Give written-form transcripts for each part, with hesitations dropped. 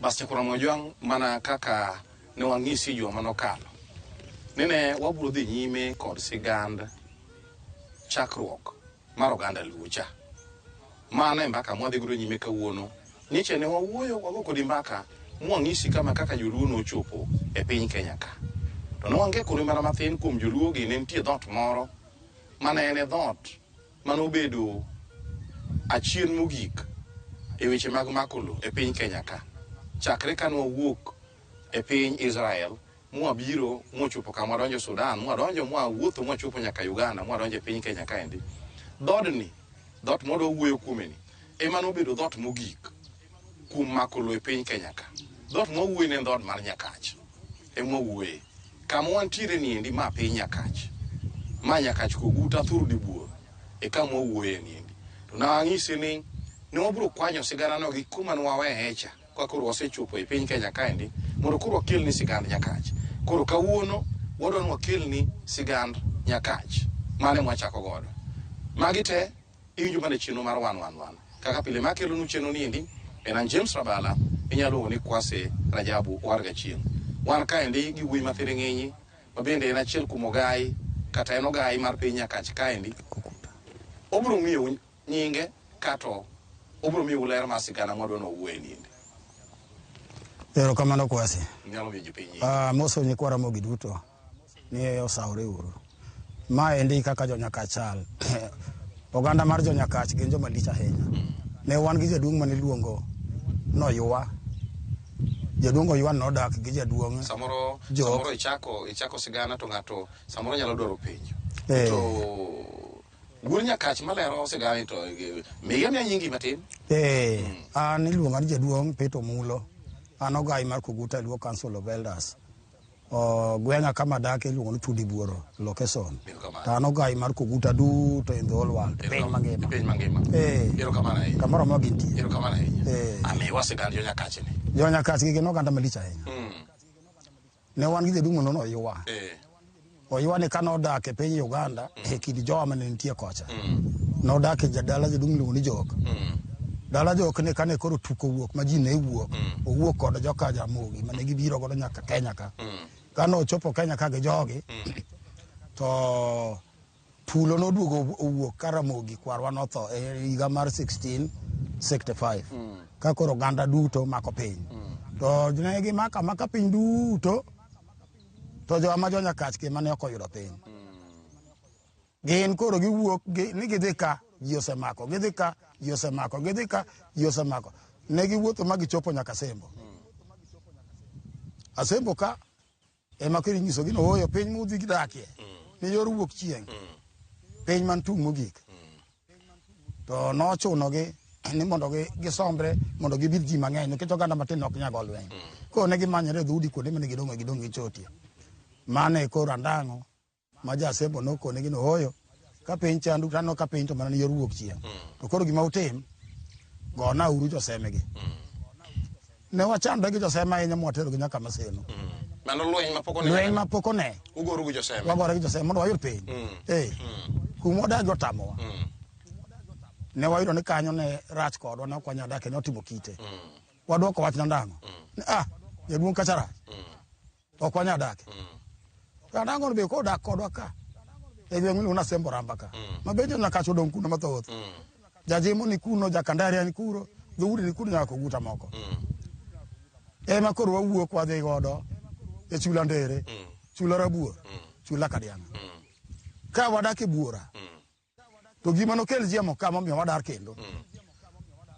Bas Nyakwar Ramogi Ojwang' mana kaka ne wang'isi juma manokalo ni ne wabiro dhi nyime kod sigand chakruok mar oganda Luo cha. Mano e mbaka mwadhi godo nyime kawuono. Nyicha ne wawuoyo wago kodi mbaka mwang'isi kama kaka joluo nochopo e piny Kenya ka. To ne wangekoni mana mathin kuom joluo gi ne nitie dhoot moro mane en e dhoot manobedo achien mogik e weche mag mako lo e piny Kenya ka. Chakre kane wawuok e piny Israel mwabiro mwachopo kama wadonjo Sudan, mwadonjo mwawuotho mwachopo nyaka Uganda, mwadonjo e piny Kenya kaendi. Dhoodni, dhoot mwadwa wuoyo kuome ni, ema nobedo dhoot mogik kuom mako lo e piny Kenya ka. Dhoot mwawuoye ni en dhoot mar Nyakach. Ema wawuoye. Kama wantiere ni endi ma piny Nyakach. Ma Nyakach Koguta Thur Dibuor e kama wawuoye ni endi. To nang'isi ni ne wabiro kwanyo sigana no gi kuma ne waweye cha ka koro wasechopo e piny Kenya kaendi mondo koro wakelni sigand Nyakach. Koro kawuono wadwa ni wakelni sigand Nyakach. Mano ema wachako godo. Magi te iwinjo mana e chenro mar wan wan wan. Kaka pile ma akelonu chenro ni endi en an James Rabala, inyalo luongo ni Kwase Rajabu Owar Gachieng'. Wan kaendi gi wuoyi ma thiring'inyi ma bende en achiel kuom ogai kata en ogai mar piny Nyakach kaendi. Obiro miyou nyinge kato obiro miyou ler mar sigana mwadwa ni wawuoye ni endi. Erokamano Kwasi. Inyalo miyo jopiny nyinge. Amoso nyikwa Ramogi duto ni osawore uru. Ma endi kaka jo Nyakach chal. Oganda mar jo Nyakach gin joma lich ahinya. Ne wan gi jaduong' mane iluongo Noyua. Jaduong' Oyua nodak gi jaduong' Samoro Jok. samoro ichako ichako sigana to ng'ato samoro nyalo dwaro penjo. To wuod Nyakach malero sigana ni to miye amiya nyingi matin. An iluonga ni jaduong' Peter Omulo. An ogai mar Koguta Luo Council of Elders. Gweng'a kama adake iluongo ni Thudi Buoro location. Erokamano. To an ogai mar Koguta duto in the whole world. Piny mangima. Piny mangima. Erokamano ahinya. Kamoro amora gintie. Erokamano ahinya. Amiwa sigand jo Nyakach ni. Jo Nyakach gi gin oganda malich ahinya. Ne wan gi jaduong' moro Noyua. Oyua ni kane odak e piny Uganda e kind jowa mane nitie kocha. Nodak e dala jaduong' miluongo ni Jok. Dala Jok ni kane koro tuk owuok ma ji ne wuok, owuok kod joka Jaramogi mane gibiro godo nyaka Kenya ka. Kane ochopo Kenya ka gi jogi, to tulo noduogo owuok ka Ramogi kwarwa notho e higa mar 1665. Ka koro oganda duto mako piny. To ne gimako amaka piny duto, to jowa ma jo Nyakach gi mane ok oyudo piny. Gin koro giwuok ni gidhi ka ji osemako, gidhi ka ji osemako, gidhi ka ji osemako. Ne giwuotho ma gichopo nyaka Asembo. Asembo ka ema koro inyisogi ni ooyo piny mudhi dakie ni yor wuok chieng', piny man tung' mogik. To nochunogi ni mondo gisombre mondo gibid ji mang'eny nikech oganda matin ok nyal go lweny. Koro ne gimanyore e dhoudi kuonde mane gidong'e gidong' gichotie. Mano e koro andang'o ma jo Asembo nokonegi ni ooyo ka piny chandu to aneno ka piny to mana ni yor wuok chieng'. To koro gima utim, gona uru joseme gi. Ne wachandre gi joseme ahinya mwaterogi nyaka Maseno. Mano lweny ma pok one. Lweny ma pok one. Ugoru gi joseme. Wagore gi joseme mondo wayud piny. Kuma wadagi otamowa. Ne wayudo ni kanyo ne rach kodwa, ne ok wanyal dak, ne otimo kite. Waduoko wach nandang'o. Ni, ah, jaduong' kacha rach. Ok wanyal dake. To Andang'o be kodak kodwa ka. E gweng' miluongo ni Asembo Ramba ka. Ma be jo Nyakach odong' kuno mathoth. Jajimo ni kuno, Jakandaria ni kuro, dhoudi ni kuno nyaka Koguta moko. Ema koro wawuok wadhi godo e chula Ndere, chula Rabuor, chula Kadianga. Ka wadak e buora, to gima nokel jiemo ka momiyo wadar kendo.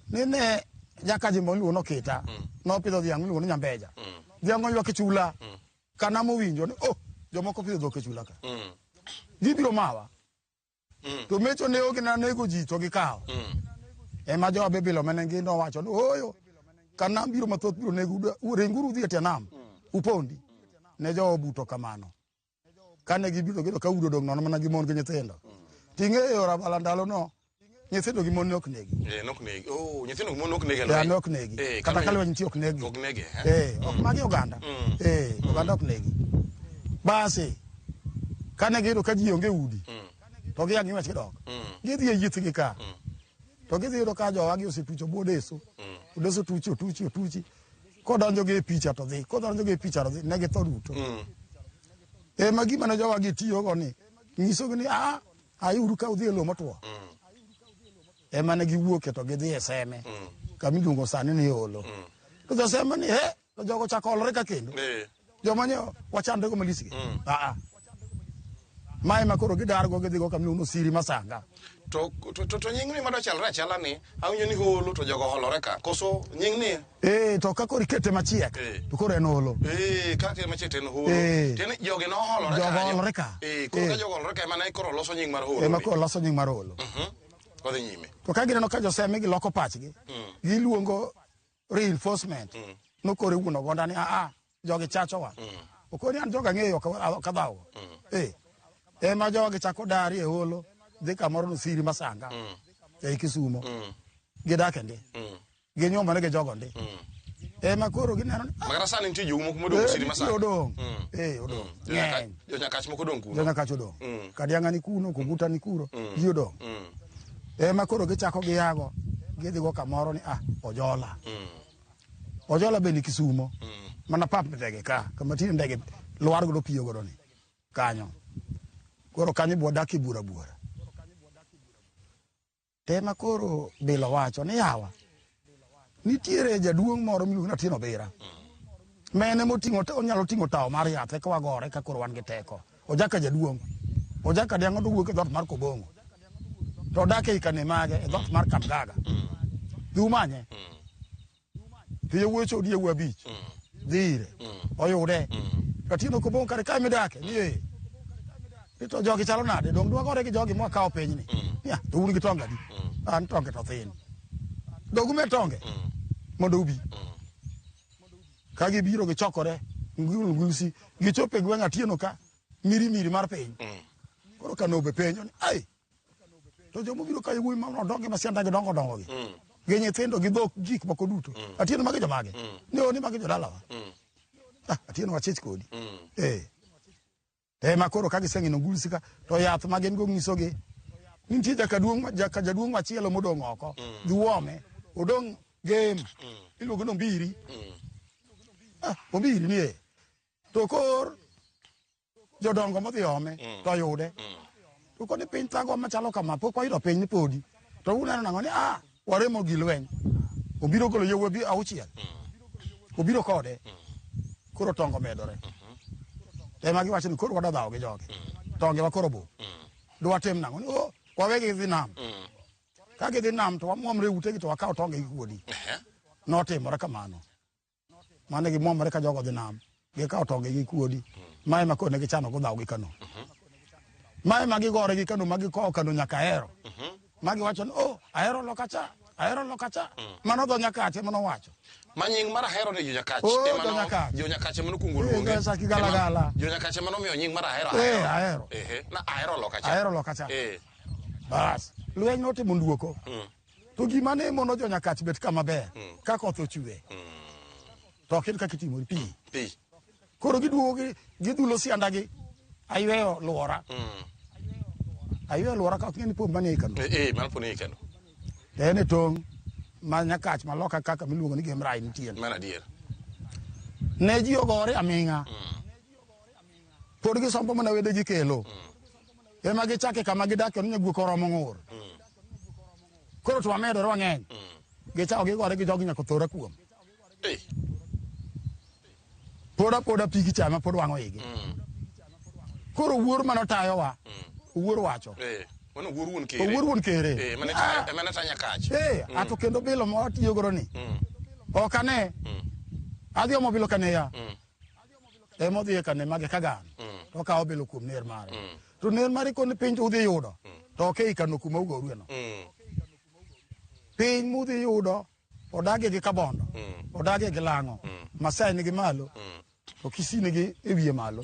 Ni ne Jakajimbo miluongo ni Okita, nopidho dhiang' miluongo ni Nyambeja. Dhiang' oywak e chula, kanam owinjo ni oh, jomoko pidho dhok e chula ka. Gibiro mawa. To mecho ne onge na nego ji to gikawo. Ema jo Abebilo mane gin nowacho ni ooyo, kanam biro mathoth biro nego, ringuru udhi e tie nam, upondi. Ne jo obuto kamano. Kane gibiro giyudo ka udi odong' nono mana gi mon gi nyithindo. Ting'eyo Rabala ndalono, nyithindo gi mon ne ok negi. Nok negi. Oh, nyithindo gi mon ok negi e Ya, lweny. ne ok negi. Kata ka lweny nitie ok negi. Ok negi, eh? Ok magi oganda. Oganda ok negi. Basi, kane giyudo ka ji onge udi, to gia ging'wech gidok. Gidhi e yiethgi ka. To gidhi yudo ka jowagi osetucho bwo deso. Odeso tuchi, otuchi, otuchi. Kodonjo gi e picha to dhi, kodonjo gi e picha to dhi, ne githo duto. Ema gima ne jowagi tiyogo ni, nyisogi ni a ayuru ka udhi e lowo motwo. Ema ne giwuoke to gidhi e Seme, kama iluongo sani ni Olo. To jo Seme ni, he, to jogo chako olore ka kendo. Joma nye wachandrego malich gi. Aa. Ma ema koro gidargo gidhigo kama iluongo ni Osiri Masanga. To nying ni madwa chalre achala ni awinjo ni holo to jogo holore ka. Koso nying ni Eh, to ka koro ikete machiek, to koro en Olo. Ka kete machiek to en holo. Tiende ni jogi noholore Jogo kanyo. holore ka. Koro ka jogo holore ka ema ne koro loso nying mar holo. Ema koro loso nying mar Olo. Odhi nyime. To ka gineno ka joseme giloko pachgi, giluongo reinforcement. Nokore wuon ogonda ni aa, jogi chachowa. Okoni an joga ang'eyo ok adhawgo. Ema jogi chako dari e Olo, dhi kamoro no Siri Masanga, ei Kisumo. Gidak e ndi. Ginyuomore gi jogo ndi. Ema koro gineno ni, Makata sani nitie jowu moko modong' Siri Masanga. Odong'. Odong'. Ng'eny. Jonyakach moko odong' kuno. Jonyakach odong'. Kadianga ni kuno, Koguta ni kuro, ji odong'. Ema koro gichako giyago, gidhigo kamoro ni Ojola. Ojola be ni Kisumo. Mana pap ndege ka, kama tinde ndege lwar godo piyo godo ni. Kanyo. Koro kanyo be wadak e buora buora. Tema koro bilo wacho ni yawa. Nitiere jaduong' moro miluongo ni Atieno Bira. Mene moting'o onyalo ting'o tawo mar yath eka wagore ka koro wan gi teko. Ojaka jaduong'. Ojaka diang'o to wuok e dhoot mar Kobong'o. To odak ei Kanemage e dhoot mar Kamgaga. Dhi umanye. Dhi yawuoyi chodi yawuoyi abich. Dhi ire. Oyude. Atieno Kobong'o kare kae midake ni ee. Ni to jogi chalo nade? Dong' dwagore gi jogi mwakawo pinyni. Ya, to un gi tonge adi? An tonge to thin. Dog umed tonge. Mondo ubi. Ka gibiro gichokore, ngusi, gichopo e gweng' Atieno ka, mirimiri mar piny. Koro Kanobe penjo ni, ai, to joma obiro ka yawuoyi ma odonge ma sianda gi dongo dongo gi. Gi nyithindo gi dhok gik moko duto. Atieno magi jomage? Ni oni magi jodalawa. Atieno wachich kodi. Ema koro ka giseng'ino ngusi ka, to yath ma gin go nyisogi nitie jaka jaduong' machielo modong' oko. Dhi uome. Odong' gem. Iluongo ni Ombiri. Ombiri nie. To kor jodongo modhi ome to yude. To koni piny thago machalo kama pok wayudo piny ni podi. To uneno nang'o ni waremo gi lweny. Obiro golo yawuoyi auchiel. Obiro kode. Koro tongo medore. Ema giwacho ni koro wadwa dhawo gi jogi. Tonge wa koro bo. Dwa tim nang'o ni wawegi gidhi nam. Ka gidhi nam to wamwomre utegi to wakaw tonge gi kuodi. Notimore kamano. Mane gimwomre ka jogo dhi nam. Gikawo tonge gi kuodi. Ma ema koro ne gichano go dhawo gi Kano. Ma ema gigore gi Kano ma gikowo Kano nyaka Ahero. Ma giwacho ni Ahero loka cha, Ahero loka cha. Mano dho Nyakach ema nowacho. Ma nying mar Ahero ni jo Nyakach. Jo Nyakach. Jo Nyakach ema nokwongo luonge. Jo Nyakach gala gala. Jo Nyakach ema nomiyo nying mar Ahero. Ahero. Na Ahero loka cha. Ahero loka cha. Bas, lweny notimo nduoko. To gima ne mono jo Nyakach bet kama ber, ka koth ochwe. To ok en kaka itimori pi. Pi. Koro giduogo gidhulo sianda gi ayweyo luora. Ayweyo luora ka ok ng'e ni pom manie i kano. Mano poni i kano. To en e tong' ma Nyakach ma loka kaka miluongo ni Gemrai nitie. Mano adier. Ne ji ogore aming'a. Pod gisombo mana wede gikelo. Ema gichake kama gidake ni nyaguok oromo ng'ur. Koro to wamedore wang'eny. Gichako gigore gi jogi nyaka othora kuom. Poda poda pi gichama pod wang'o igi. Koro wuor manotayowa. Wuor wacho. Mano wuor wuon kere. Wuor wuon kere. Mane ta Nyakach. Ato kendo bilo ma watiyo godo ni. Ok ane. Adhi omo bilo kaneya. Ema odhi e kane mage kagan. To okawo bilo kuom ner mare. To ner mare koni piny to udhi yudo. To ok ei kano kuma ugorue no. Piny mudhi yudo odagi gi Kabondo. Odagi gi Lang'o. Masai nigi malo. To Kisii nigi e wiye malo.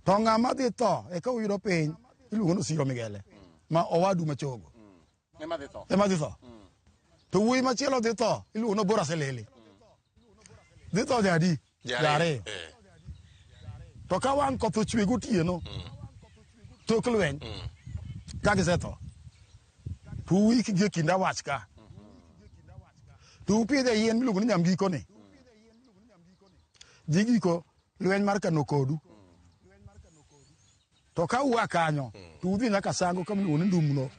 To ng'ama dhi tho eka uyudo piny iluongo ni Osiro Migele. Ma owadu machogo. Ema dhi tho. Ema dhi tho. To wuoyi machielo dhi tho iluongo ni Obora Selele. Dhi tho jadi? Jariyo. To ka wang' koth ochwe gotieno, tok lweny, ka gisetho, to uikgi e kind awach ka. To upidhe yien miluongo ni nyamgiko ni. Dhi giko lweny mar Kano kodu. To ka ua kanyo, to udhi nyaka Sango kama iluongo ni Ndumno.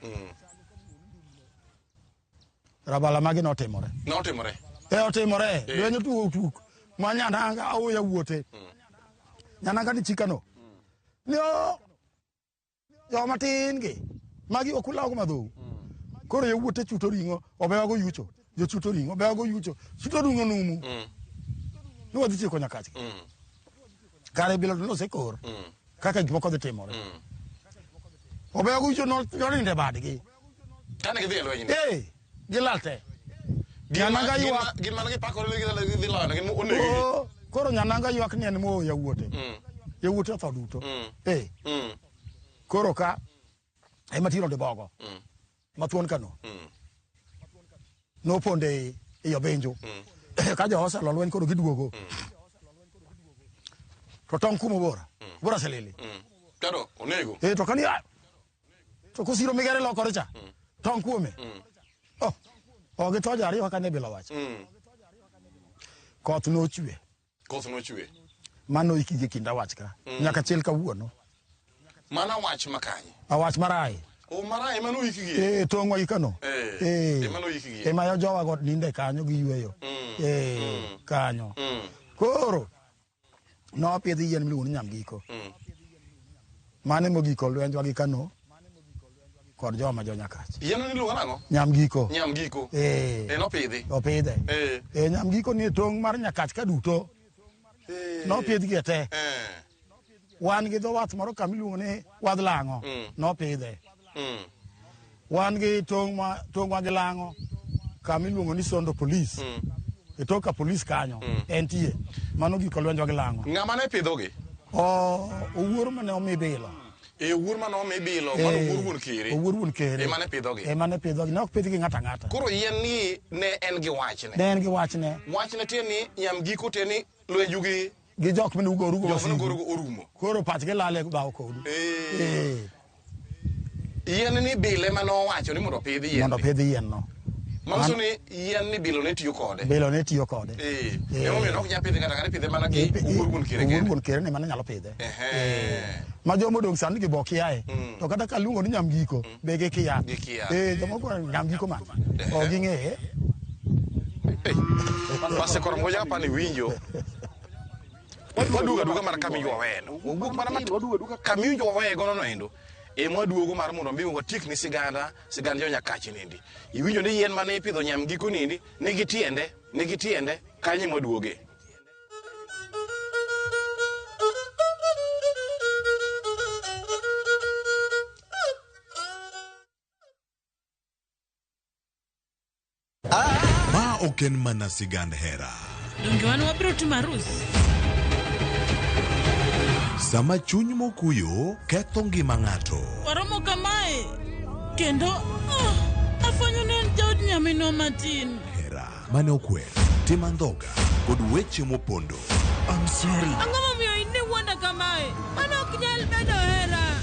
Rabala magi notimore. Notimore. E otimore. Lweny otugo tuk. Ma Nyananga awo yawuote. Nyananga ni chikano. Ni o joma tin gi. Magi ok ulaw go madhou. Koro yawuote chuto ring'o, obewa go yucho. Jochuto ring'o, obewa go yucho. Chuto ring'o numu. Ni wadhi tieko Nyakach. Kare bilo to nosekor. Kaka gik moko dhi timore. Obewa go yucho nonindo e badgi. Kane gidhi e lweny ni. Eh, gilal te. Nyananga ywak. Gin mana gipakore ni gidhi loyo, gin onegi. Oh, koro Nyananga ywak ni en moyo yawuote. Yawuote otho duto. Eh. Koro ka ema tiro ndibogo. Mathuon kano. Noponde e obenjo. Ka jo oselo lweny koro giduogo. To tong' kuma bora. Bora selili. Kado onego. Eh, to kani to kosiro migere lokore cha. Tong' kuome. Oh. Ok githo ariyo kaka ne bilo wacho. Koth nochwe. Koth nochwe. Mano ikigi kind awach ka. Nyaka chiel kawuono. Mana wach makanye. Awach marai. O marai mano ikigi. Eh, tong'wa gi kano. Eh, ema noikgi. Ema jowa go ninde kanyo giyweyo. Eh, kanyo. Koro nopidh yien miluongo ni nyamgiko. Mano emogiko lwenjwa gi Kano kod joma jo Nyakach. Yien no niluongo nang'o? Nyamgiko. Nyamgiko. Eh. Eh, nopidhi. Opidhe. Eh. Eh, nyamgiko ni e tong' mar Nyakach ka duto. Nopidhgi e te. Eh. Wan gi dho wath moro kama iluongo ni wadh lang'o. Nopidhe. Wan gi tong'wa gi lang'o kama iluongo ni Sondo Police. E tok ka polis kanyo entie. Mano giko lwenjwa gi lang'o. Ng'ama ne pidhogi? O owuor mane omi bilo. E owuor mane omi bilo, mano owuor wuon kere. Owuor wuon kere. Ema ne pidhogi. Ema ne pidhogi. Ne ok pidhgi ng'ato ang'ata. Koro yien ni ne en gi wachne. Ne en gi wachne. Wachne tie ni nyamgiko tie ni lwenju gi Gi jok mane ugorugo jok mane wasigu. ugorugo orumo. Koro pachgi lal e dhawo kodu. Eh. Eh. Yien ni bile mane owacho ni mondo opidh yien. Mondo opidh yien no. Manyiso ni yien ni bilo ne tiyo kode. Bilo ne tiyo kode. Eh. Eh. Emomiyo ok nyal pidhe ng'ato ang'ata, ipidhe mana gi owuor wuon kere Owuor kende. wuon kere ni mane nyalo pidhe. Ehe. Ma joma odong' sani gi bo kiaye. To kata ka luongo ni nyamgiko be gikia. Gikia. Eh, jomoko nyamgiko man. Ok ging'eye. Basi koro moja hapa ni winjo. Waduogo aduoga mar kama inywa weyeno. Wawuok mana mat kama inywa weye gono no endo. Ema waduogo mar mondo mi watiek ni siganda, sigand jo Nyakach nindi. Iwinjo ni yien mane ipidho nyamgiko nindi, nigi tiende, nigi tiende, kanyo ema waduoge. Ma ok en mana sigand hera. Donge wan wabiro timo arus? Sama chuny mokuyo ketho ngima ng'ato. Waromo kamae kendo afwenyo ni en jaod nyaminwa matin. Hera mane okwer, tim andhoga kod weche mopondo. I'm sorry. Ang'o momiyo in iwuonda kamae? Mano ok nyal bedo hera.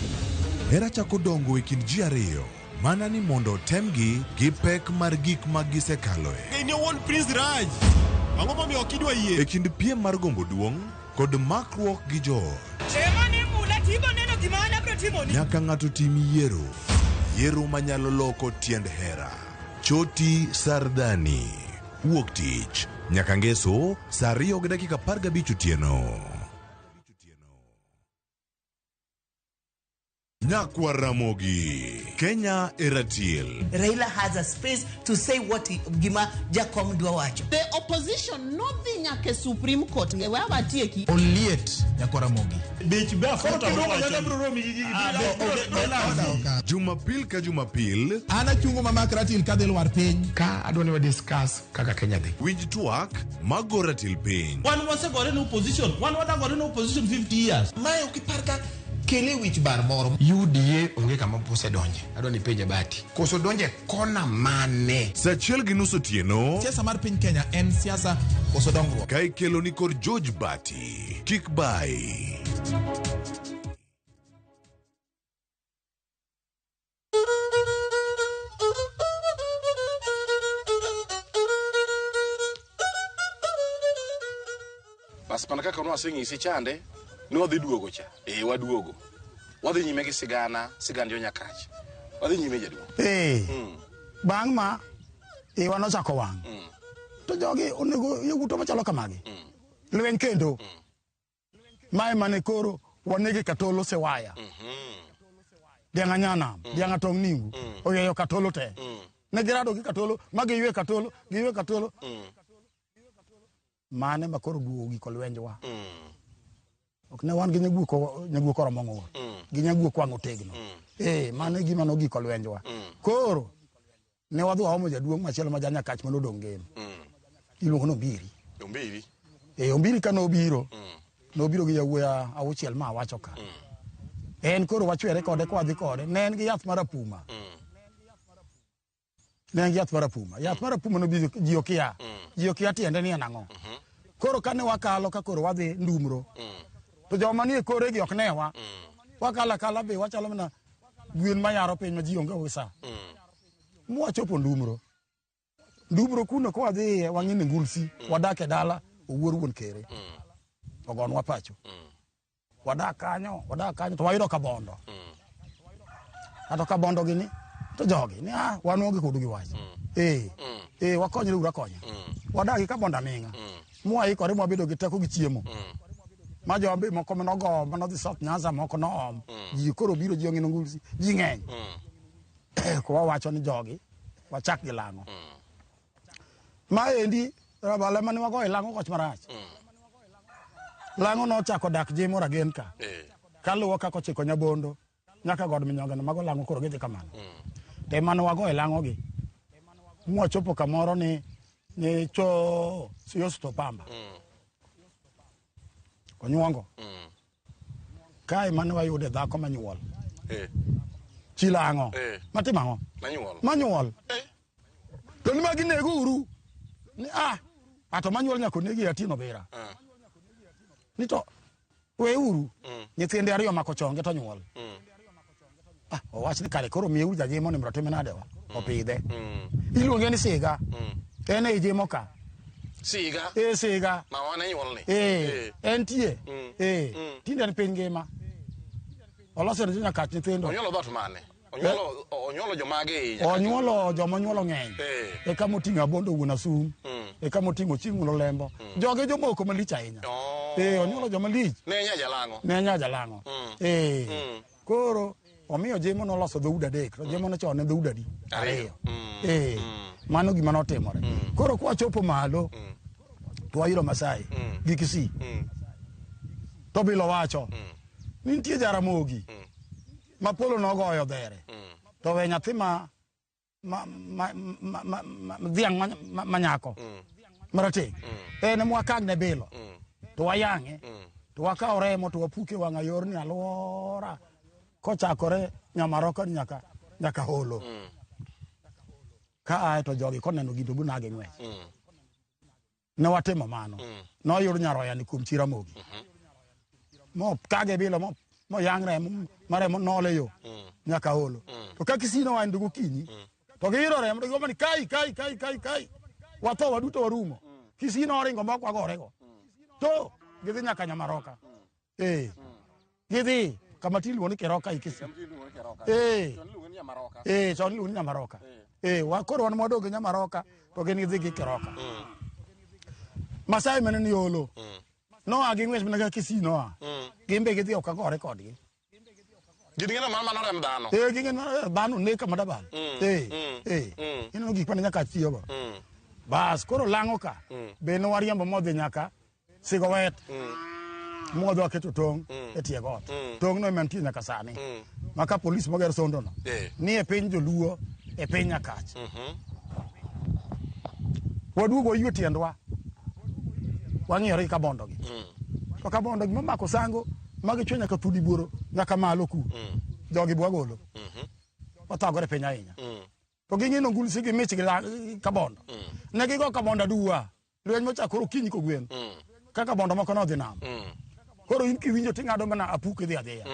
Hera chako dongo e kind ji ariyo mana ni mondo otemgi gi pek mar gik ma gisekaloe. In owuon Prince Raj. Ang'o momiyo ok idwa yie? E kind piem mar gombo duong' kod makruok gi joot. Ema ni mula tibo neno gima an abiro timoni. Nyaka ng'ato tim yiero. Yiero manyalo loko tiend hera. Choti Sardani. Wuok tich. Nyaka ngeso saa 2:15 otieno. Nyakwa Ramogi. Kenya e ratil. Raila has a space to say what gima Jakom dwa wacho. The opposition nodhi nyaka e Supreme Court. We watieki. Oliet nyakwa Ramogi. Bech be afota wacho. Jumapil ka Jumapil. An achungo mamak ratil kadhi lwar piny. Ka adwa ni wa discuss kaka Kenya dhi. Winj twak mago ratil piny. Wan wasegore ne opposition. Wan wadagore ne opposition 50 years. Mae ok ipar ka kele wich bar moro. UDA onge kama osedonje. Adwa ni penje Bati. Koso donje kona mane? Saa 1:30 otieno. Siasa mar piny Kenya en siasa koso dongruok. Ka ikelo ni kod George Bati. Kik bai. Bas mana kaka nwaseng'isi chande ni wadhi duogo cha. Eh, waduogo. Wadhi nyime gi sigana, sigand jo Nyakach. Wadhi nyime jaduong'. Ee. Bang' ma iwa nochako wang'. To jogi onego yawuotwa machalo kamagi. Lweny kendo. Mae mane koro wanege Katolo Sewaya. Dhiang' anyanam, dhiang' atong' ningu, oyweyo Katolo te. Ne girado gi Katolo, ma giywe Katolo, giywe Katolo. Mane ma koro duogo giko lwenjwa. Ok ne wan gi nyaguok nyaguok oromo ng'ur. Gi nyaguok wang' otegno. Eh, mano e gima nogiko lwenjwa. Koro ne wadhi waomo jaduong' machielo ma janyakach mane odong' Gem. Iluongo ni Ombiri. Ombiri. Eh, Ombiri ka nobiro, nobiro gi yawuoyi auchiel ma awacho ka. En koro wachwere kode kwadhi kode. Ne en gi yath mar apuma. Ne en gi yath mar apuma. Yath mar apuma no ji okia. Ji okia tiende ni en ang'o. Koro kane wakalo ka koro wadhi Ndumro. To joma nie kore gi ok newa. Wakalo akala be wachalo mana gwen mayaro piny ma ji onge go sa. Mwachopo Ndumro. Ndumro kuno ka wadhiye wang'e ni Ngulsi. Wadak e dala Owuor wuon Kere. Ogonwa pacho. Wadak kanyo, wadak kanyo to wayudo Kabondo. Ato Kabondo gini to jogi ni ah wan onge kodu gi wach. Eh. Eh wakonyre uru akonya. Wadak gi Kabondo aming'a. Mwaikore mwabedo gi teko gi chiemo. Ma jombe moko manogo manodhi South Nyanza moko noom. Ji koro biro ji ong'ino Ngulsi. Ji ng'eny. Ko wawacho ni jogi wachak gi lang'o. Maendi rabala mane wagoyo lang'o koch marach. Lang'o nochako dak Jimo Ragen ka. Kaluwo kaka ochiko Nyabondo nyaka God Minyonge no mago lang'o koro gidhi kamano. To ema ne wagoyo lang'o gi. Mwachopo kamoro ni ni cho Siyosto Pamba. Onyuongo. Kae mane wayude dhako manyuol. Chi lang'o. Matimo ang'o? Manyuol. Manyuol. To ni magi nego uru. Ni ah, ato manyuol nyaka onegi Atieno Bira. Ni to weuru. Nyithinde ariyo mako chonge to nyuol. Ah, owach ni kare koro miyeuru jajimo ni mondo otime nade wa? Opidhe. Iluonge ni Siga. En ei jimo ka. Siga. Eh, Siga. Ma wane nyuol ni. Eh, entie. Eh, tinde en piny ngima. Oloso ne jonyakach nyithindo. Onyuolo dhoot mane? Onyuolo onyuolo jomage ei Nyakach? Onyuolo joma onyuolo ng'eny. E kama oting'o Abondo wuon Asum. E kama oting'o Chieng' wuon Olembo. Joge jomoko malich ahinya. Eh, onyuolo joma lich. Ne nya jalang'o. Ne nya jalang'o. Eh. Koro omiyo Jimo noloso dhoudi adek. To Jimo nochon ne dhoudi adi? Ariyo. Eh. Mano gima notimore. Koro kwachopo malo to wayudo Masai gi Kisii. To Bilo wacho ni nitie Jaramogi ma polo nogoyo dhere to we nyathi ma ma ma ma ma ma dhiang' ma, ma, ma nyako marateng' en ema wakagne bilo to wayang'e to wakawo remo to wapuke wang' ayorni alwora kochakore Nyamaroka nyaka nyaka Holo. Ka ae to jogi koneno gino to bunage ng'wech. Ne watimo mano. Noyud nyaroya ni kuom chi Ramogi. Mo kage bilo mo moyang' remo ma remo nol e yo nyaka Holo. To ka Kisii noa e gokinyi to giyudo remo to giwacho ni kai kai kai kai kai watho waduto warumo. Kisii noringo ma ok wagorego. To gidhi nyaka Nyamaroka. Eh. Gidhi kama ti iluongo ni Keroka e Kisii. Eh. Eh, chon iluongo ni Nyamaroka. Eh, wa koro wan mwadong' gi Nyamaroka to gin gidhi gi Keroka. Masai mane ni Olo. Noa gi ng'wech mana ka Kisii noa. Gin be gidhi ok agore kodgi. Gin gino mar mano remb dhano. Eh, gin gino dhano nek kama dabal. Eh, eh. Ineno gik mane nyaka tiyogo. Bas, koro lang'o ka. Be ne wariembo modhi nyaka Sigowet. Mwadhi waketo tong' e tie got. Tong' no ema nitie nyaka sani. Ma ka polis moger Sondo no. Ni e piny joluo, e piny Nyakach. Waduogo waywe tiendwa. Wang'iyore gi Kabondo gi. To Kabondo gi momako sango ma gichwe nyaka thudi buoro nyaka malo ku. Jogi bwagolo. Wathagore piny ahinya. To ging'ino ngulsi gi mich gi Kabondo. Ne gigo Kabondo aduwa. Lweny mochakore okinyi kogwen. Kaka bondo moko nodhi nam. Koro in kiwinjo ting'ado mana apuk idhi adhiya.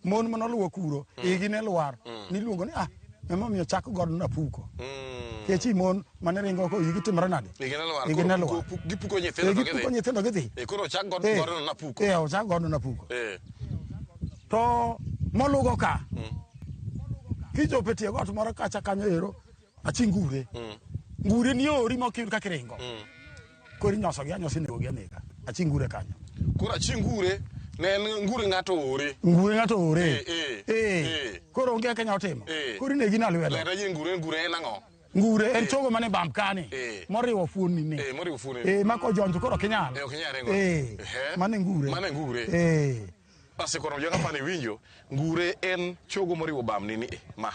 Mon manoluwo kuro, igi ne lwar. Niluongo ni ah, emomiyo chak godno apuko. Kechi mon mane ringo ko igi timore nade? Igi ne lwar. Igi ne Koro lwar. Gipuko nyithindo Eh, to gipuko gidhi. nyithindo gidhi. Eh, koro ochak god Eh. godno napuko. Eh, ochak godno napuko. Eh. To molugo ka. Kichopo e tie got moro kacha kanyo ero, achi ngure. Ngure ni ori ma ok iyud kaka iringo. Koro inyosogi anyosa inegogi anega. Achi ngure kanyo. Koro achi ngure ne en ngure ng'ato oore. Ngure ng'ato oore. Eh, eh, Eh. eh. Koro onge kaka inyalo timo. Eh. Koro inegi na lwedo. Lerna ji ngure ngure en ang'o? Ngure en chogo mane bam kani. Eh. Moriwo fuonni ni. Eh, moriwo fuonni ni. Eh, ma kojonjo koro ok inyal. Eh, ok inyal ringo. Eh. Ehe. Mano e ngure. Mano e ngure. Eh. Basi koro jonga pane winjo, ngure en chogo moriwo bamni ni eh, ma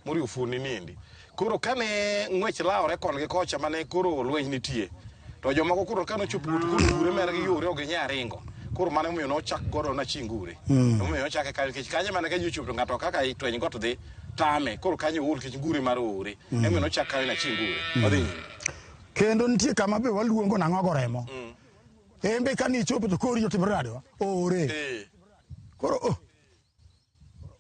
moriwo fuonni ni endi. Koro kane ng'wech lawore kon gi kocha mane koro lweny nitie, to jomoko koro kane ochopo to koro ngure mergi yore ok ginyal ringo. Koro mano emomiyo nochak godo nachi ngure. Emomiyo nochake kanyo nikech kanyo mane ka ji ochopo to ng'ato kaka itweny got dhi tame. Koro kanyo ool nikech ngure mar oore. Emomiyo nochak kanyo nachi ngure. Odhi nyime. Kendo nitie kama be waluongo nang'ogo remo. En be kane ichopo to kori otimore nade wa? Oore. Eh, Koro oh.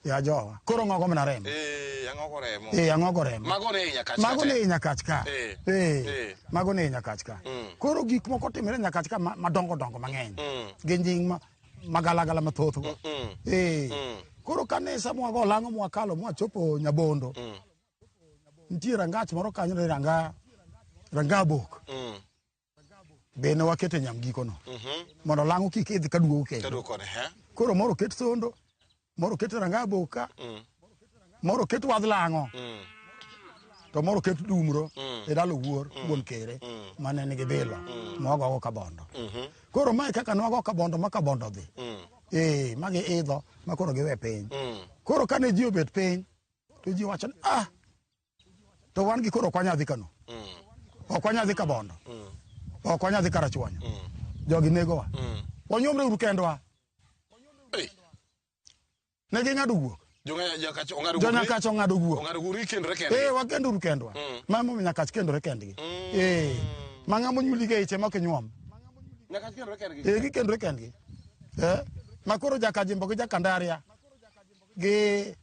Ya jowa. Koro ng'ogo mana remo. eh, ang'ogo remo. Eh, ang'ogo remo. Mago ne Nyakach Mago ka ne te. Nyakach ka. Eh. Eh. Eh. Mago ne Nyakach ka. Koro gik moko timore Nyakach ka madongo dongo mang'eny. Gi nying ma magalagala mathoth go. Eh. Koro kane sama wago lang'o mwakalo mwachopo Nyabondo. Nitie rangach moro kanyo ne ranga bok. Be ne wakete nyamgikono. Mondo lang'o kik idh kaduogo kendo. Kaduogo koni, he? Koro moro oket sondo, moro oket ranga bok ka, moro oket wadh lang'o, to moro oket dumro e dalo wuor wuon kere mane nigi bilo mwagogo kabondo. Koro mae kaka nwago kabondo ma kabondo dhi. Eh, ma giidho ma koro giwe piny. Koro kane ji obet piny, to ji wacho ni ah, to wan gi koro ok wanyal dhi Kano. Ok wanyal dhi Kabondo. Ok wanyal dhi Karachuonyo. Jogi negowa. Wanyuomre uru kendwa. Ei. Ne ging'ado guok. Jonyakach ong'ado Jo Nyakach ong'ado guok. Ong'ado guok gikendore kendgi. Eh, wakendo uru kendwa. Ma emomiyo Nyakach kendore kendgi. Eh, ma ng'ama onyuoli go e iche ma ok inyuom. Nyakach kendore kendgi. Eh, gikendore kendgi. Eh, ma koro Jakajimbo gi Jakandaria gi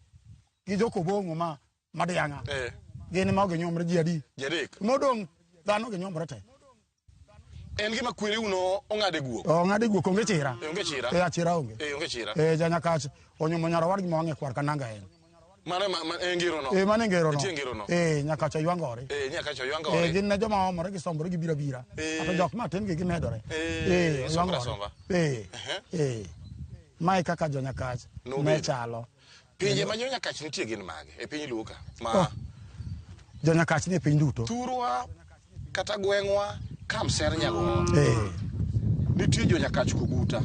Jokobong'o ma Madiang'a. Eh. Gin ema ok ginyuomre ji adi? Ji adek. Modong' dhano ginyuomre te. En gima kwereu no ong'ade guok. Ong'ade guok onge chira. Eh, onge chira. Eh, achira onge. Eh, onge chira. Eh, ja Nyakach onyuomo nyar owadgi ma wang'e kwar ka nanga en. Mano e ngero no. Eh, mano e ngero no. Nitie ngero no. Eh, Nyakach oywangore. Eh, Nyakach oywangore. Eh, gin ne joma omore gisombore gibiro abira. Eh. Kata jok matin gi gimedore. Eh, Eh, sombre oywangore. asomba. Eh. Ehe. Eh. Mae kaka jo Nyakach Nobedo. ne chalo. Pinje ma jo Nyakach nitie gin mage e piny Luo ka? Ma Oh. Jo Nyakach nie piny duto. thurwa kata gweng'wa Kamser Nyagowa. Eh. Nitie jo Nyakach Koguta.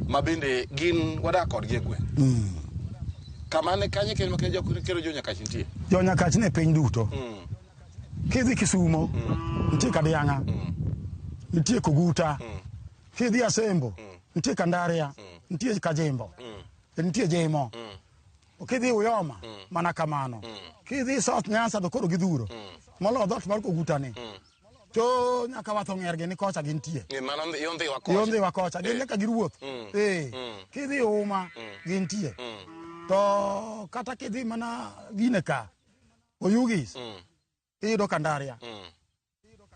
Ma bende gin wadak kodgi e gweng'. Kama ne kanye kendo kendo jo Nyakach nitie. Jo Nyakach nie piny duto. Kidhi Kisumo, nitie Kadiang'a. Nitie Koguta. Kidhi Asembo, nitie Kandaria, nitie Kajimbo. Nitie Jimo. Kidhi Uyoma, mana kamano. Kidhi South Nyanza to koro gidhuro. Moloyo dhoot mar Koguta ni. To nyaka wath ong'er gi ni kocha gintie. Eh, mano yo Ndhiwa kocha. Yo Ndhiwa kocha, gin nyaka giruoth. Eh. Kidhi Uma, gintie. To kata kidhi mana gine ka, Oyugis, iyudo Kandaria.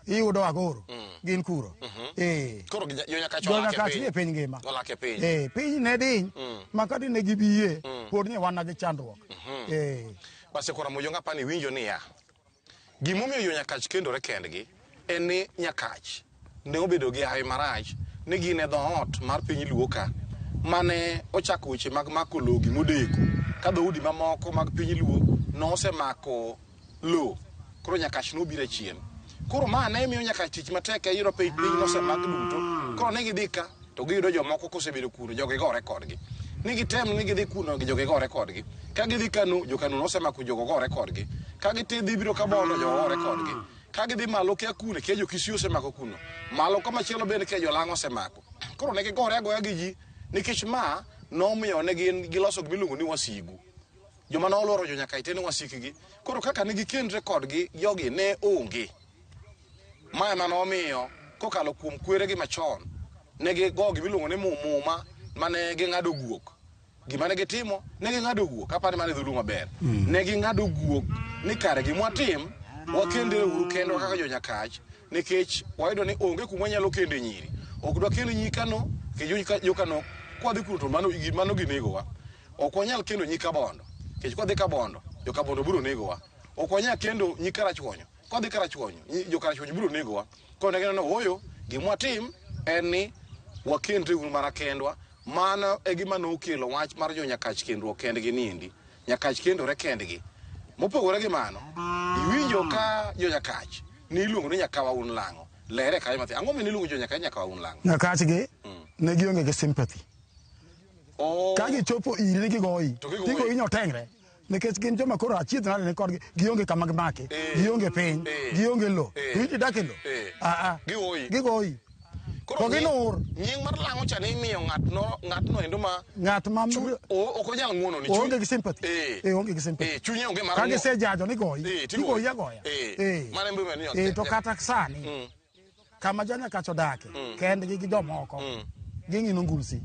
Iyudo Agoro, gin kuro. Eh. Koro jo Nyakach Jo olak e Nyakach piny. nie piny ngima. Olak e piny. Eh, piny ne diny, ma ka dine gibiye, pod ne wan gi chandruok. Eh. Basi koro Mojong apani winjo niya. Gimomiyo jo Nyakach kendore kendgi en ni Nyakach ne obedo gi hawi marach ni gin e dhoot mar piny Luo ka mane ochako weche mag mako lowo gimodeko ka dhoudi mamoko mag piny Luo nosemako lowo. Koro Nyakach nobiro achien. Koro ma ne miyo Nyakach tich matek e yudo piny nosemak duto. Koro ne gidhi ka to giyudo jomoko kosebedo kuno jogi gore kodgi. Ni gitem ni gidhi kuno jogi gore kodgi. Ka gidhi Kano, jo Kano nosemako jogo gore kodgi. Ka gidhi biro Kabondo, jogo gore kodgi. Ka gidhi malo kia kune, kia jo Kisii osemako kuno. Malo kamachielo bende kia jo Lang'o osemako. Koro ne gigore agoya gi ji nikech ma nomiyo ne gin giloso gimiluongo ni wasigu. Joma noluoro jo Nyakach te ne wasikgi. Koro kaka ne gikendre kodgi, jogi ne onge. Ma ema nomiyo kokalo kuom kweregi machon ne gigo gimiluongo ni muma mane ging'ado guok. Gima ne gitimo, ne ging'ado guok. Apani mano e dholuo maber. Ne ging'ado guok ni kare gimwatim wakendre uru kendwa kaka jo-Nyakach nikech wayudo ni onge kuma wanyalo kende nyiri. Ok dwa kendo nyi Kano, nikech jo-Kano kwadhi kuno to mano, mano ginegowa. Ok wanyal kendo nyi Kabondo, nikech kwadhi Kabondo, jo-Kabondo biro negowa. Ok wanyal kendo nyi Karachuonyo, kwadhi Karachuonyo, jo-Karachuonyo biro negowa. Koro ne gineno ooyo, gimwatim en ni wakendre uru mana kendwa. Mano e gima nokelo wach mar jo-Nyakach kendruok kendgi niendi. Nyakach kendore kendgi. Mopogore gi mano, iwinjo ka jo-Nyakach ne iluongo ni Nyakawa un lang'o. Lere kanyo mathin. Ang'o momiyo niluongo jo-Nyakach Nyakawa un lang'o? Nyakach gi ne gionge gi sympathy. Oh. Ka gichopo iri ni gigoyi, To gigoyi. tigoyi nyotengre. Nikech gin joma koro achiedh nade ni kodgi, gionge kama gimaki, gionge piny, gionge lo. To in idak e lo. Ah, ah. Gigoyi. Gigoyi. Koro To ginur. Nying mar lang'o cha ne imiyo ng'atno ng'atno endo ma Ng'at ma ok onyal ng'uono ni onge gi sympathy. Onge gi sympathy. Chunye onge mar Ka ng'uono. gisejajo ni goyi, Tigoyi. tigoyi agoya. Mano en gima ni To kata sani, kama jo-Nyakach odake, kendgi gi jomoko, ging'ino ngulsi.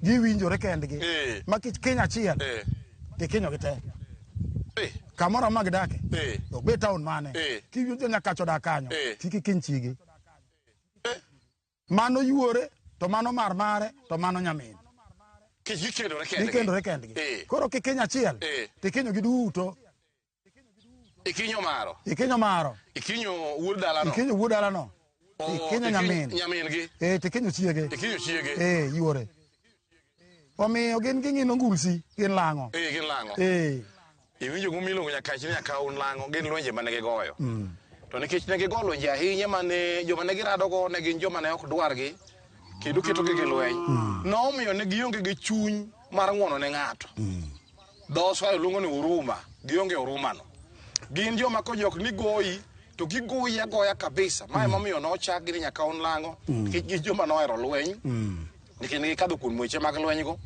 Giwinjore kendgi. Ma kiny achiel, tikinyogi te. Kamoro amora ma gidake, ok bed town mane, kiwinjo jo-Nyakach odak kanyo, kik ikiny chigi. Mano yuore, to mano mar mare, to mano nyamin. Kech gikendore kendgi. Gikendore kendgi. Koro kikinyo achiel, tikinyogi duto. Ikinyo maro. Ikinyo maro. Ikinyo wuod dalano. Ikinyo wuod dalano. Ikinyo nyamin. Nyamin gi. Tikinyo chiege. Ikinyo chiege. Yuore. Omiyo gin ging'ino ngulsi, gin lang'o. Gin lang'o. Iwinjo gima iluongo Nyakach ni Nyakawa un lang'o, gin lwenje mane gigoyo. To nikech ne gigo lwenje ahinya mane joma ne giradogo ne gin joma ne ok dwargi kendo ketogi gi lweny. Nomiyo ne gionge gi chuny mar ng'uono ne ng'ato. Dho Swahili luongo ni huruma, gionge huruma no. Gin joma kojok ni goyi to gigoyi agoya kabisa. Ma emomiyo nochakgi ni Nyakawa un lang'o nikech gin joma nohero lweny. Nikech ne gikadho kuom weche mag lweny go.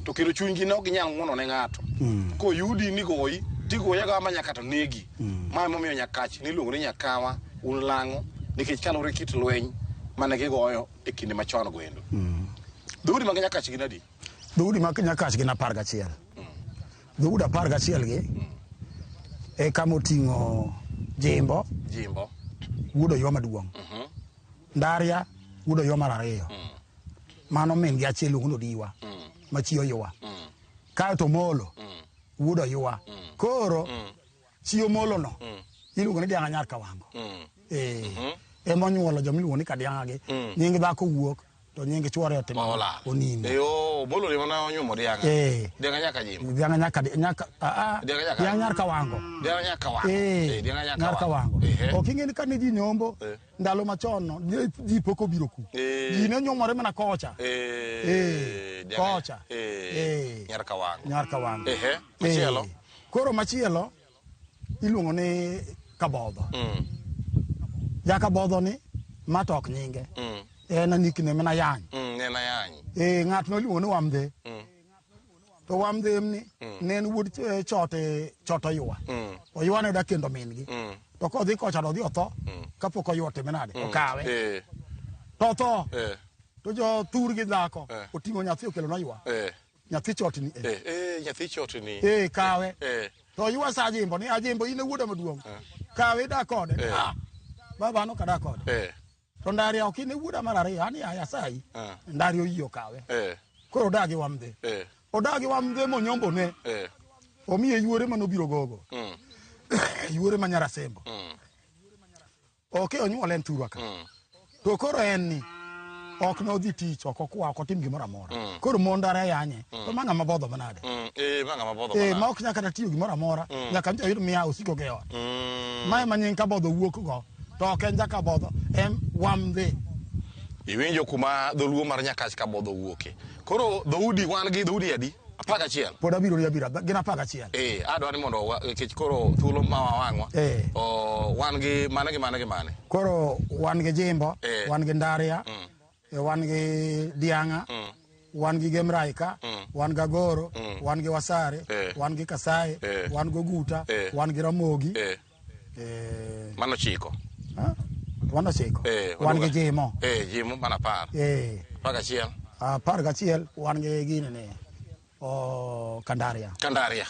To kendo chunygi ne ok ginyal ng'uono ne ng'ato. Koyudi ni goyi, tigoyi agoya ma nyaka to negi. Ma emomiyo Nyakach niluongo ni Nyakawa un lang'o nikech kaluwore gi kit lweny mane gigoyo e kinde machon go endo. Dhoudi mag Nyakach gin adi? Dhoudi mag Nyakach gin 11. Dhoudi 11 gi e kama oting'o Jimbo, Jimbo. wuod Oywa maduong'. Ndaria, wuod Oywa mar ariyo. Mano min gi achiel iluongo ni Odiwa, ma chi Oywa. Kaeto Molo, wuod Oywa. Koro chi Omolo no iluongo ni Diang'a Nyar Kawango. Ema onyuolo joma iluongo ni Kadiang'a gi. Nying dhako wuok to nying chuore otimo onimo. Omolo ni mana onyuomo Diang'a. Diang'a nyaka Jimbo. Diang'a nyaka nyaka Diang'a Nyar Kawango. Diang'a Nyar Kawango. Diang'a Nyar Kawango. Ok ing'e ni kane ji nyombo ndalo machon no ji pok obiro ku. Ji ne nyomore mana kocha. Kocha. Nyar Kawango. Nyar Kawango. Machielo. Koro machielo iluongo ni Kabodho. Ja Kabodho ni ma to ok nyinge. En a nickname en ayany. En ayany. Ng'at no iluongo ni Wamdhe. To Wamdhe ni ne en wuod chot Oywa. Oywa ne odak kendo min gi. To kodhi kocha to odhi otho. Kapok Oywa otime nade? Okawe. To otho. To jo thur gi dhako oting'o nyathi okelo ne Oywa. Nyathi chotni. Nyathi chotni. Kawe. To Oywa sa Ajimbo ni Ajimbo in e wuoda maduong'. Kawe idak kode. Baba an ok adak kode. To Ndaria ok in e wuoda mar ariyo, an ya asayi. Ndaria oyie okawe. Koro odagi Wamdhe. Odagi Wamdhe monyombone. Omiye yuore manobiro gogo. Yuore ma Nyarasembo. Ok onyuole en thurwa ka. To koro en ni ok nodhi tich, ok okwa, ok otim gimoro amora. Koro mon Ndaria yanye. To ma ng'ama bodho manade? Ma ng'ama bodho manade. Ma ok nyaka kata tiyo gimoro amora. Nyaka nyocha yud miya osiko go e ot. Ma ema nying Kabodho wuok go. To ok en ja Kabodho, en Wamdhe. Iwinjo kuma dholuo mar Nyakach Kabodho wuoke. Koro dhoudi wan gi dhoudi adi? 11. Pod abiro ni abiro, gin 11. Adwa ni mondo nikech koro thuolo ma wawang'wa. Wan gi mane gi mane gi mane? Koro wan gi Jimbo, wan gi Ndaria, wan gi Diang'a, wan gi Gemraika, wan gi Agoro, wan gi Wasare, wan gi Kasai, wan gi Oguta, wan gi Ramogi. Mano chiko. Mano chiko. Wan gi Jimo. Jimo mano 10. 11. 11 wan gi gini ni. Kandaria. Kandaria.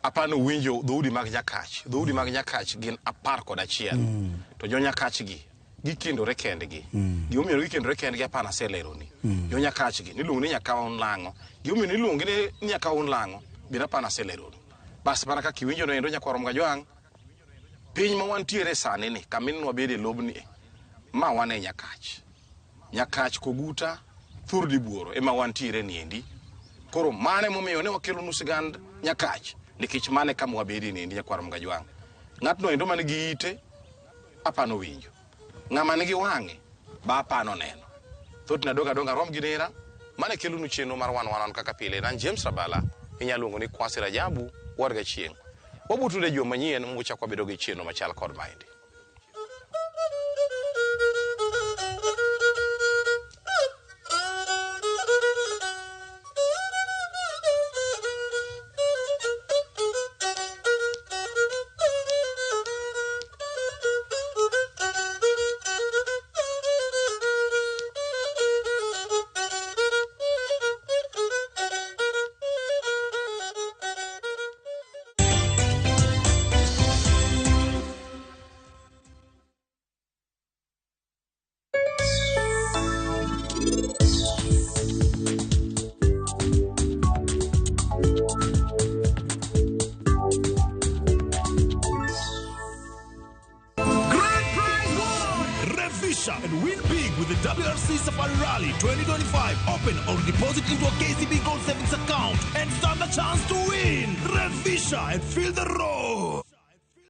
Apani uwinjo dhoudi mag Nyakach. Dhoudi mag Nyakach gin 11. To jo Nyakach gi gikendore kendgi. Gimomiyo gikendore kendgi apani aseleroni. Jo Nyakach gi niluongo ni Nyakawa Lang'o. Gimomiyo niluongo ni Nyakawa Lang'o bende apani aseleroni. Bas mana kaka iwinjo no endo nyakwar Mgajwang', piny ma wantiere sani ni kama wabede e lobni ma wan e Nyakach. Nyakach Koguta Thurdi Buoro ema wantiere niendi. Koro mano emomiyo ne wakelonu sigand Nyakach nikech mano e kama wabede niendi nyakwar Mgajwang'. Ng'atno endo man gi ite apano winjo. Ng'ama nigi wang'e ba apano neno. Thothne adong' adonga rom gi nera. Mane kelonu chenro mar wan wan kaka pile. An James Rabala inyalo luongo ni Kwasi Rajabu war gachieng'. Wabutude juma manyien muchak wabedo gi chenro machal kod maendi. Grand Prize One! Revisha and win big with the WRC Safari Rally 2025. Open or deposit into a KCB Gold Savings account and stand a chance to win. Revisha and feel the roar.